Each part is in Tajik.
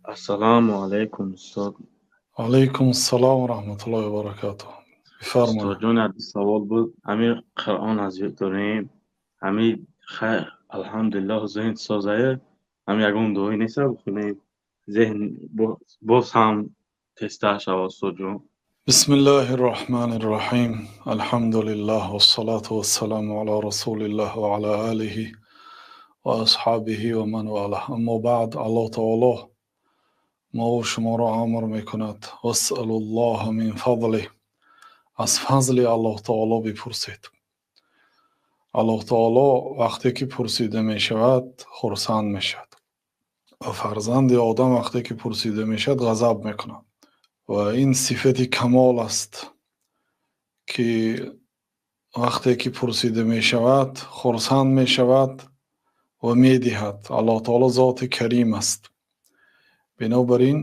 Ассалому алайкум, устод. Алайкум ассалом ва раҳматуллоҳи ва баракатуҳ. Бифармоед. Устодҷон, як савол буд. Ҳамин Қуръон аз ёд дорем, ҳамин, алҳамдулиллоҳ, зеҳн созае, ҳамин ягон дуое нест, бихонем, зеҳн боз ҳам тезтар шавад, устодҷон? Бисмиллоҳир роҳманир роҳим. Алҳамдулиллоҳ вассалоту вассаламу ало расулиллоҳ ва ало олиҳи ва асҳобиҳи ва ман валоҳ. Аммо баъд, Аллоҳ таоло мову шуморо амр мекунад: васалуллоҳа мин фазлиҳ, аз фазли Аллоҳ таоло бипурсед. Аллоҳ таоло вақте ки пурсида мешавад, хурсанд мешавад ва фарзанди одам вақте ки пурсида мешавад, ғазаб мекунад. Ва ин сифати камол аст, ки вақте ки пурсида мешавад, хурсанд мешавад ва медиҳад. Аллоҳ таоло зоти карим аст. Бинобар ин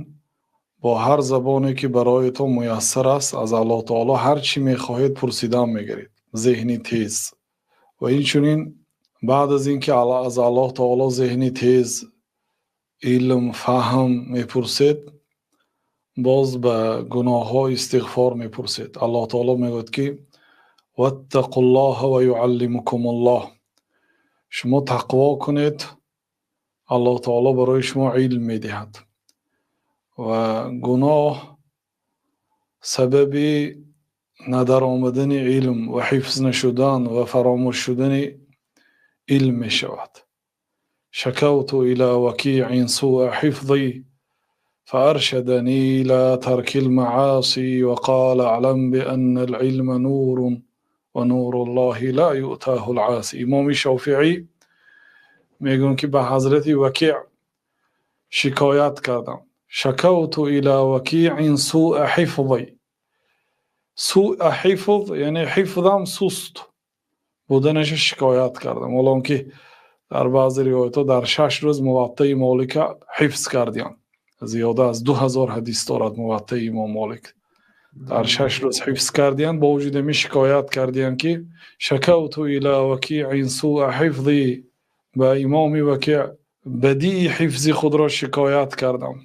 бо ҳар забоне ки барои ту муяссар аст, аз Аллоҳ таоло ҳар чӣ мехоҳед, пурсидан мегиред. Зеҳни тез ва инчунин баъд аз ин ки аз Аллоҳ таоло зеҳни тез, илм, фаҳм мепурсед, боз ба гуноҳҳо истиғфор мепурсед. Аллоҳ таоло мегӯяд, ки ваттақуллоҳа ва юаллимукумуллоҳ, шумо тақво кунед, Аллоҳ таоло барои шумо илм медиҳад. Ва гуноҳ сабаби надаромадани илм ва ҳифз нашудан ва фаромӯш шудани илм мешавад. Шакавту ила вакиин суа ҳифзи фааршадани ила тарки лмааси ва қала аълам бианна алилма нурун ва нуруллоҳи ла юътаҳу лъаси. Имоми Шофиӣ мегӯянд, ки ба ҳазрати Вакиъ шикоят кардам. Шакавту ила вакиин суа ҳифзи, суа ҳифз, яъне ҳифзам суст буданаша шикоят кардам. Ҳоло ки дар баъзе ривоятҳо дар 6 рӯз Муваттаи Молика ҳифз кардиям, зиёда аз 2000 ҳадис дорад Муваттаи имом Молик, дар 6 рӯз ҳифз кардиянд. Бо вуҷуди ҳамин шикоят кардиянд, ки шакавту ила вакиин суа ҳифзи, ба имоми Вакиъ бадии ҳифзи худро шикоят кардам.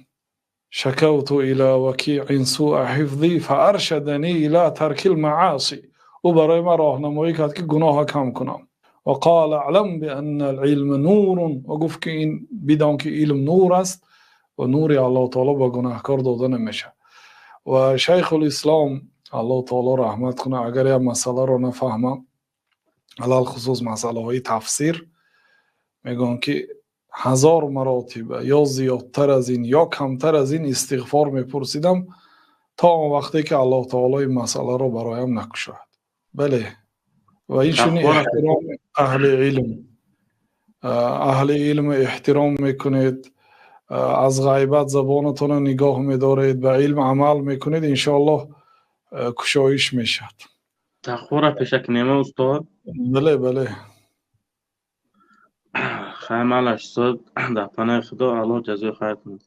Шакавту ила вакиин суа ҳифзи фааршадани ила тарки лмааси, ӯ барои ман роҳнамоӣ кард, ки гуноҳа кам кунам. Ва қала аълам бианна алилма нурун, ва гуфт, ки ин бидон, ки илм нур аст ва нури Аллоҳ таоло ба гунаҳкор дода намешавад. Ва Шайхулислом, Аллоҳ таоло раҳмат кунад, агар як масъаларо нафаҳмам, алалхусус масъалаҳои тафсир, мегӯям, ки 1000 маротиба ё зиёдтар аз ин ё камтар аз ин истиғфор мепурсидам, то он вақте ки Аллоҳ таоло ин масъаларо бароям накушояд. Бале, ва инчунин эҳтироми аҳли илм. Аҳли илм эҳтиром мекунед, аз ғайбат забонатонро нигоҳ медоред, ба илм амал мекунед, иншоаллоҳ, кушоиш мешавад. Тақворо пеша кунем, устод? Бале. Хай, малаш, устод, дар паноҳи Худо, Аллоҳ ҷазои хайр кунад.